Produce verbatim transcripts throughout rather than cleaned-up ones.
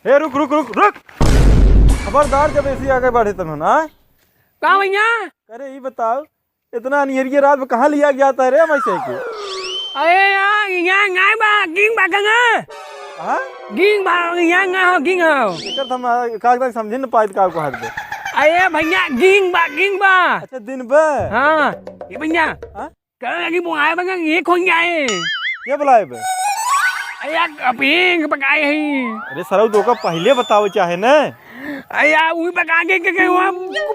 हे, रुक, रुक, रुक, रुक। खबरदार, जब ऐसी आगे बढ़े तब ना। का भैया? अरे, ई बताओ, इतना अनिहरिये रात में कहाँ लिया के जाता है रे, हमारे साइकिल? अरे यार, यहाँ गाय बा, गिंग बा, गंगा। हाँ? गिंग बा, यहाँ ना हो, गिंग हो। एकर तो हम, आ, का, का समझे न पाइत का को हाथ दे। अरे भैया, गिंग बा, गिंग बा। अच्छा, दिन बे? हाँ, ये भैया। हाँ? कल लगी बुलाए बा, ये कौन जाए? के बुलाए बे? अरे यार, अपेंग पकाए हैं। अरे सरऊ, तो का पहले बतावे चाहे न। अरे यार, उही बका के, के, के, वहाँ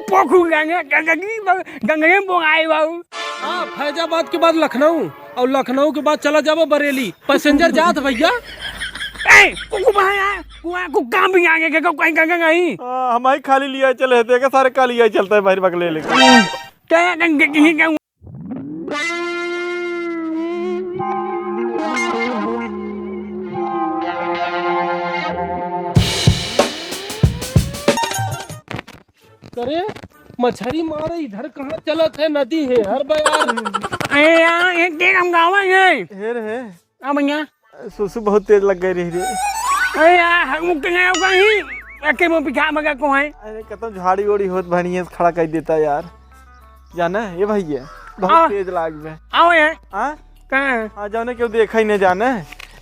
पोखू गंगे, गंगे, गंगे में बोआए बाबू। हाँ, फैजाबाद के बाद लखनऊ और लखनऊ के बाद चला जाबो बरेली। पैसेंजर जात भैया। ए, कुकु भाई यार, वहाँ को काम भी आगे के, को कहीं, कहीं, कहीं। हाँ, हम ही खाली लिया चले थे, के सारे का लिया चलता है बाहर बकले लेके। क्या गंगे की क्या करे, मछरी मारे इधर कहाँ चलत है, नदी है हर बयार। अरे यार, ये के हम गावा है? हेर है। आ भैया। सुसु बहुत तेज लग गई रही रे। अरे यार, हम मुक्त गए हो कहीं, एके में पिछा मगा को है। अरे, कतौ झाड़ी ओड़ी होत भनिये से खड़ा कर देता यार। जाना है, ये भैया, बहुत हाँ। तेज लाग बे। आओ यार। हाँ? कहाँ है? हाँ, जाने क्यों देखा ही नहीं जाने।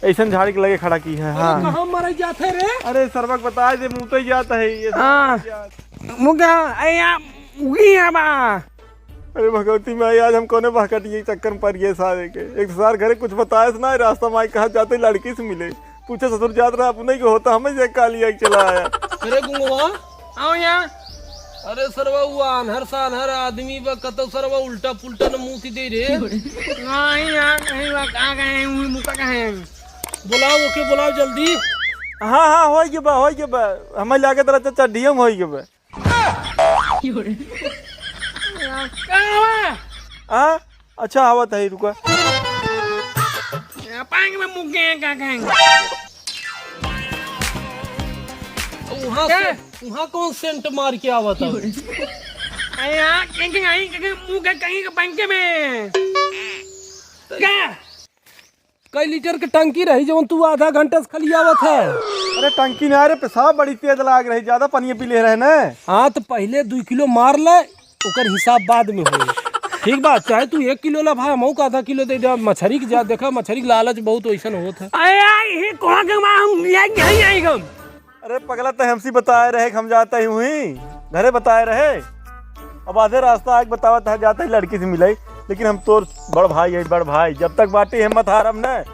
ऐसन झाड़ी के लगे खड़ा की है, अरे, हाँ। कहाँ मरे जात है रे? अरे, सरबक बताए दे, मुँह तो ही जाता है, ये हाँ। जात। मुँह क्या? अरे यार, उगी है बा। अरे भगवती माई, आज हम कौने बहकटिया के चक्कर में पड़ गए सारे के। एक तो सार घरे कुछ बताए से ना, रास्ता में आई कहा जाते लड़की से मिले। पूछे ससुर जात रहा अपने के होता, हमें जे काली आई चला आया। अरे गुंगवा, आओ यहाँ। अरे सरवा, वो आन्हर सान्हर आदमी बा, कतौ सरवा उल्टा पुल्टा न मुँह दे रे। नहीं यार, नहीं बा, कहाँ गए हैं, उही मुका कहाँ हैं? बुलाओ, ओके बुलाओ जल्दी। हाँ, हाँ, होई के बा, होई के बा। हमें लागे तरह चड्डियों में होई के बा। कहाँ बा? हाँ? अच्छा, आवत है, रुका। पाएंगे में मुँह के का कहेंगे? वहाँ क्या? से, वहाँ कौन सेंट मार के आवत है? अरे यार, कहीं, कहीं, कहीं मुँह के कहीं के पंखे में। क्या? कई लीटर के टंकी रही, जौन तू आधा घंटा से खलियावत है? अरे, टंकी ना रे, पेशाब बड़ी तेज लाग रही, ज्यादा पनिया पी ले रहे न। हाँ, तो पहले दुई किलो मार ले, ओकर हिसाब बाद में होई। ठीक बा, चाहे तू एक किलो ला भाई, हमहू का आधा किलो दे दे। मछरी के जा, देखा, मछरी के लालच बहुत वैसन होत है। अरे यार, ये कहाँ के बा, हम ले के नहीं आएगा। अरे पगला, तै हमसे बताए रहे कि हम जाते ही हुई, घरे बताए रहे। अब आधे रास्ता आके बतावत है, जाते ही लड़की से मिलाई, लेकिन हम तोर बड़ भाई है, बड़ भाई, जब तक बाटी हिम्मत हारब न,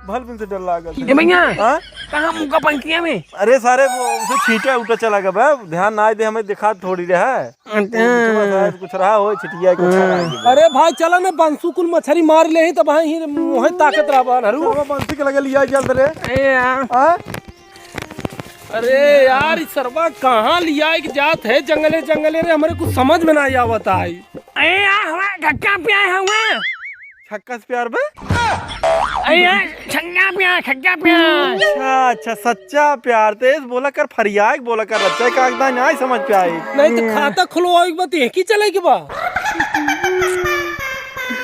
भल बिन से डर लागत है। ए भैया, हाँ? कहाँ मुँह का पंखिया में? अरे सारे, वो उसे छींटे उठे चला गया बे, ध्यान ना दे, हमें दिखा थोड़ी रहा है। अच्छा। कुछ रहा हो, छिटिया के ऊपर आ गया। अरे भाई, चला न, बंसू कुल मछरी मार ले ही, तब वहीं, वहीं ताकत रहा बा, हरू। तो वो बंसी के लगे लिया जल्द रे। ए यार। हाँ? अरे यार, ई सरवा कहाँ लिया के जात है जंगले जंगले रे, हमरे कुछ समझ में ना आवत आई। अरे यार, हमारा छक्का प्यार है हुआ। छक्का से प्यार बे? अरे यार, छक्का प्यार, छक्का प्यार। अच्छा, अच्छा, सच्चा प्यार। तो ऐसे बोला कर, फरियाक बोला कर, अच्छा कागदा नहीं समझ पे आई। नहीं तो खाता खुलवाओ एक बात, एक ही चले के बा।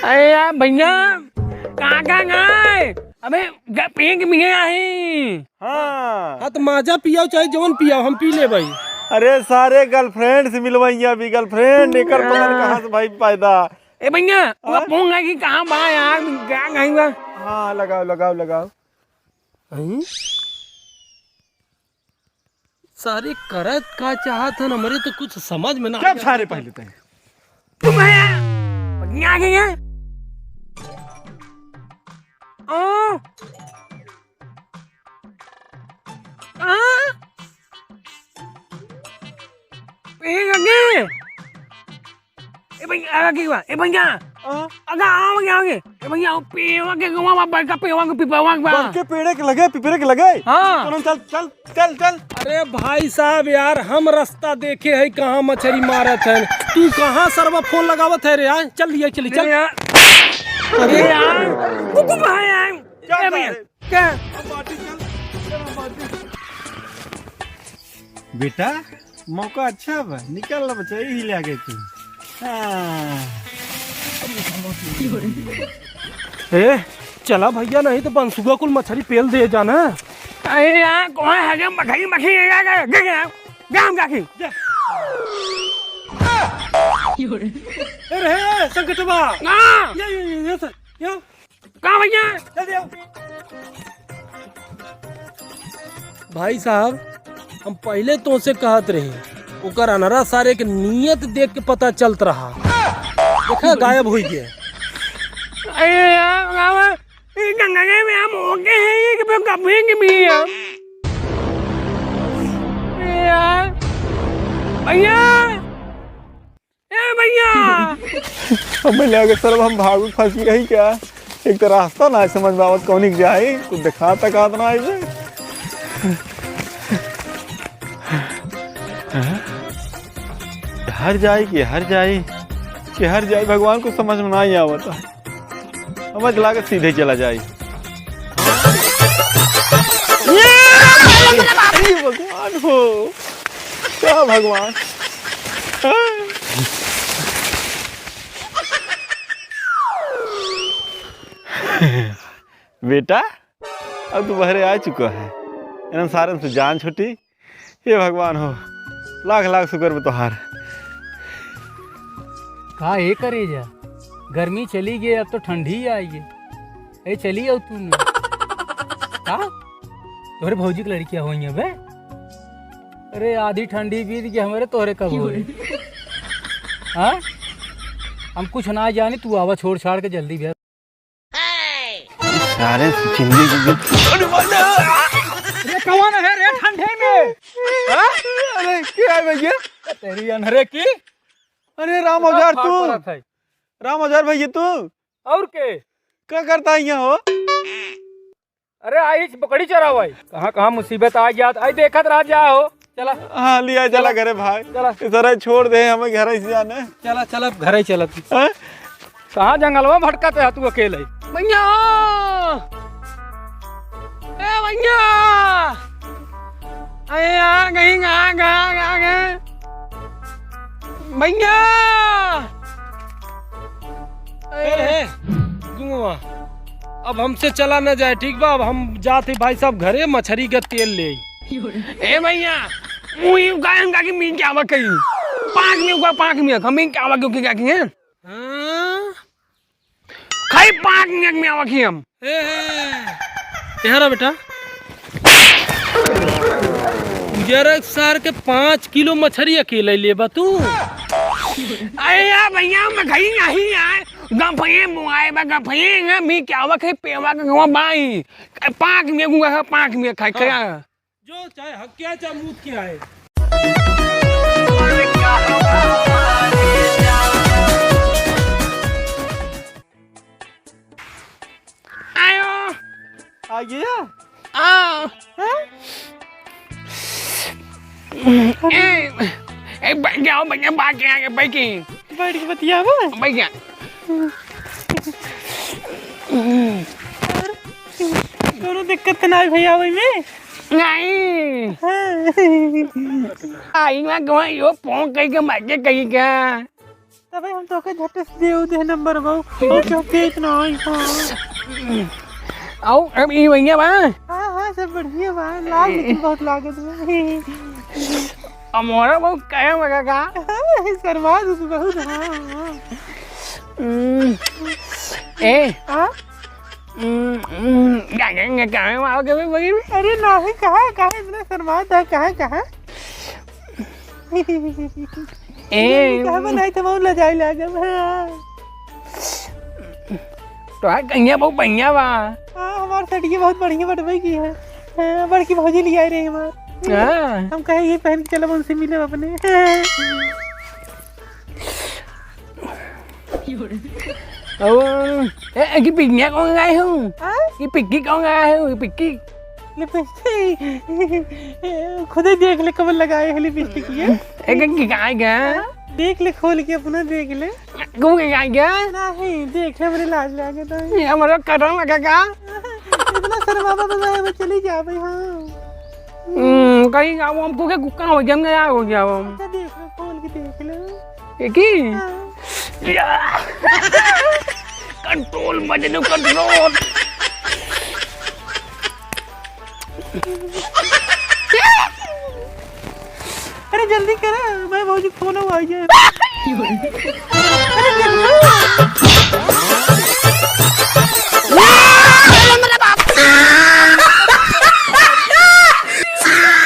अरे यार भैया, का का ना है? अबे, ग-, पिए के मिले आही। हाँ। हाँ, तो माजा पियाओ, चाहे जवन पियाओ, हम पी ले भाई। अरे, सारे girlfriend से मिलवैया भी, girlfriend, एकर पता नहीं हाँ। कहाँ से भाई पैदा। ए भैया, वो हाँ? फोन लगी, कहाँ बा यार, क्या कहीं बा? हाँ, लगाओ, लगाओ, लगाओ। हैं? सारे करत का चाहत हन, हमरे तो कुछ समझ में ना चुप आवत। सारे पहले तय। चुप है यार। पगला गया है। ओ। आ। ए लगे। ए भाई, आगे की हुआ? ए भैया। आ? आगे, आगे, आगे। ए भैया, वो पेवा के गवा बा, बड़का पेवा के पिपवा के बा। बड़के पेड़े के लगे, पिपरे के लगे। हाँ। तो चल, चल, चल, चल। अरे भाई साहब यार, हम रास्ता देखे है कहाँ मछरी मारत है, तू कहाँ सरवा फोन लगावत है रे? आ, चल लिया, चली, चल। अरे यार, अरे यार, रुको भाई यार। क्या ए भैया, सारे? क्या? बेटा, मौका अच्छा बा, निकल ला बच्चा, यही ले आगे तू। हाँ। ए, चला भैया, नहीं तो बंसुआ कुल मछरी पेल दे जाना। अरे यार, कौन है जो मछरी, मछरी ले जाएगा? दे दे यार, दे हम जाके। ए रे, संकटवा। हाँ। ये, ये, ये, ये सर, ये। का भैया? जल्दी आओ। भाई साहब, हम पहिले तोसे कहत रहे, ओकर अनरा सारे के नियत देख के पता चलत रहा। देखा, गायब होइ गया। अरे यार, बाबा, ई गंगा में हम ओके हैं, ये कि कभी के भी है। अरे यार, भैया, ए भैया! अब मैं लगे सर, हम भाग में फंस गए क्या? एक तो रास्ता ना समझ में आवत, कौनी के जाए, कुछ देखा तक आवत ना आइबे। हर जाए कि हर जाए कि हर जाए, भगवान को समझ में ना ही आवत। समझ लागे सीधे चला जाए। अरे भगवान हो, क्या भगवान? बेटा, अब तू बहरे आ चुका है, इन्हन सारन से जान छुटी। हे भगवान हो, लाख लाख शुक्र बा तोहार। का ए करेजा, गर्मी चली गई, अब तो ठंडी आई है। ए, चली आओ तू न। का? तोहरे भौजी के लड़किया होई है बे? अरे, आधी ठंडी बीत गई हमरे, तोहरे कब होई? हाँ? हम कुछ ना जानी, तू आवा छोड़ छाड़ के जल्दी भे। सारे जिंदगी के अरे कौन है रे ठंडे में? हाँ? अरे क्या है भैया? तेरी अनहरे की। अरे राम औजार तू। राम औजार भैया तू। और के? का करता है यहाँ हो? अरे आई बकरी चराओ आई। कहाँ कहाँ मुसीबत आ गया। आई देखत रह जा हो। चला। हाँ, लिया चला चला। घरे भाई। चला। इधर छोड़ दे, हमें घर से जाना है। चला, चला, घरे चला तू। हाँ? कहाँ जंगलवा भटकत है तू अकेले? भैया! ए भैया! अरे यार, कहीं कहाँ गया, गया, गया? भैया! ए, ए, गुंगवा, अब हमसे चला न जाए, ठीक बा? अब हम जात ही भाई साहब घरे मछरी का तेल ले आई। ए भैया, मुँह यूं काहे हम काकी मीन के आवा कहीं? पाँच मिनट का पाँच मिनट, हम मीन के आवा क्यों की काकी हैं? हाँ? खाई पाँच मिनट में आवा की हम। ए, ए, ए, यहाँ रहा बेटा। उजरक सार के पाँच किलो मछरी अकेले लेबा तू? अरे यार भैया, मैं खाई नहीं आए। गफये मुआए बा, गफये ना, मी क्या आवा खाई पेवा के गवा बाई। पाँच मिनट, पाँच मिनट खाई, खाई। जो चाहे हक क्या, चाहे मूत क्या है। आयो। आ गया? आ। हैं? ए, ए, बैठ जाओ, बैठ जाओ, बात क्या है, बैठ के। बैठ के बतियाबा? बैठ जा। कोनो दिक्कत तो ना है भैया ओई में? नहीं। हाँ। आई ना गवा यो फोन कही के मार के कही क्या? तबे हम तोके झट से दे दे नंबर बाऊ। और चौके इतना आई हाँ। आओ, अब ई भैया बा? हाँ, हाँ, सब बढ़िया बा। लाज लेकिन बहुत लागत बा। हमारा बहुत कायम लगा का? शर्मा तू बहुत, हाँ, हाँ। हम्म, ए। हाँ? हम्म, हम्म, क्या कहेंगे, कहाँ है वहाँ के भी बगल में? अरे नहीं, कहाँ, कहाँ इतना शर्मात है, कहाँ, कहाँ? ए। कहाँ बनाई थे, बहुत लजाई लागल, हाँ। तो है कहिया बहुत बढ़िया बा। हाँ, हमार सड़िया बहुत बढ़िया बटवे की है। हाँ, बड़की भौजी ले आई रही हमार। हाँ। हम कहे ये पहन के चलब उनसे मिले अपने। ओ, ए, ए, की पिकिया कौन लगाए हो? हाँ? की पिक्की कौन लगाए हो? की पिक्की? लिपस्टिक। खुदे देख ले कब लगाए है लिपस्टिक ये। ए, की गाय गा? हाँ? देख ले खोल के अपना देख ले। कौन के गाय गा? नहीं, देख ले, बड़ी लाज लागे तो। ये हमारा करम लगा का? इतना शर्मावा तो नहीं, मैं चली जा भाई, हाँ। हम्म, कहीं जाओ, हमको क्या गुस्सा हो गया, हम क्या हो गया हम? अच्छा, देख लो, खोल के देख लो। ये की? हाँ। या। Control, मजनू, control। अरे, जल्दी करा, मैं भौजी फोन हुआ है। अरे, जल्दी।